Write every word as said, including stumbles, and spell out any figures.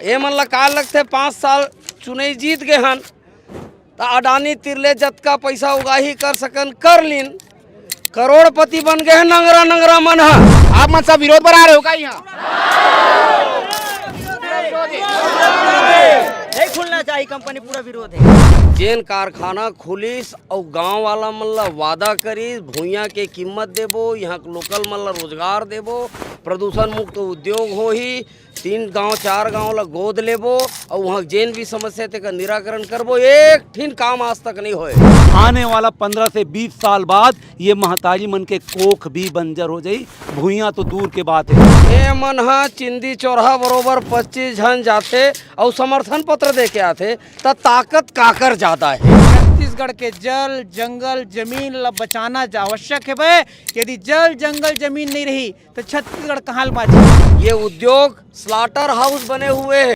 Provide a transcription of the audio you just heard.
ए मन ला का लगथे, पाँच साल चुनई जीत गे हन, त अडानी तीर ले जतका पइसा उगाही कर सकन, कर लीन। करोड़पति बन गे हे नंगरा नंगरा मन ह। आप मन सब विरोध बर आ रहे हो का यहाँ? नहीं खुलना चाहिए कंपनी, पूरा विरोध है। जेन कारखाना खुलिस अउ गांव वाला मन ला वादा करिस, भुइयां के कीमत देबो, यहाँ के लोकल मन ला रोजगार देबो, प्रदूषण मुक्त उद्योग होही, तीन गांव चार गांव ला गोद लेबो अउ वहाँ जेन भी समस्या हे, तेकर निराकरण करबो। एक ठिन काम आज तक नहीं होए। आने वाला पन्द्रह से बीस साल बाद ये महतारी मन के कोख भी बंजर हो जाई, भुइयां तो दूर के बात है। ए मन ह चिंदी चोरहा बरोबर पच्चीस झन जाथे अउ समर्थन पत्र दे के आथे, त ताकत काकर जादा हे? छत्तीसगढ़ के जल, जंगल, जमीन ला बचाना जा-, आवश्यक हे बे। यदि जल, जंगल, जमीन नहीं रही, तो छत्तीसगढ़ कहाँ ले बाँची? ये उद्योग स्लॉटर हाउस बने हुए हे।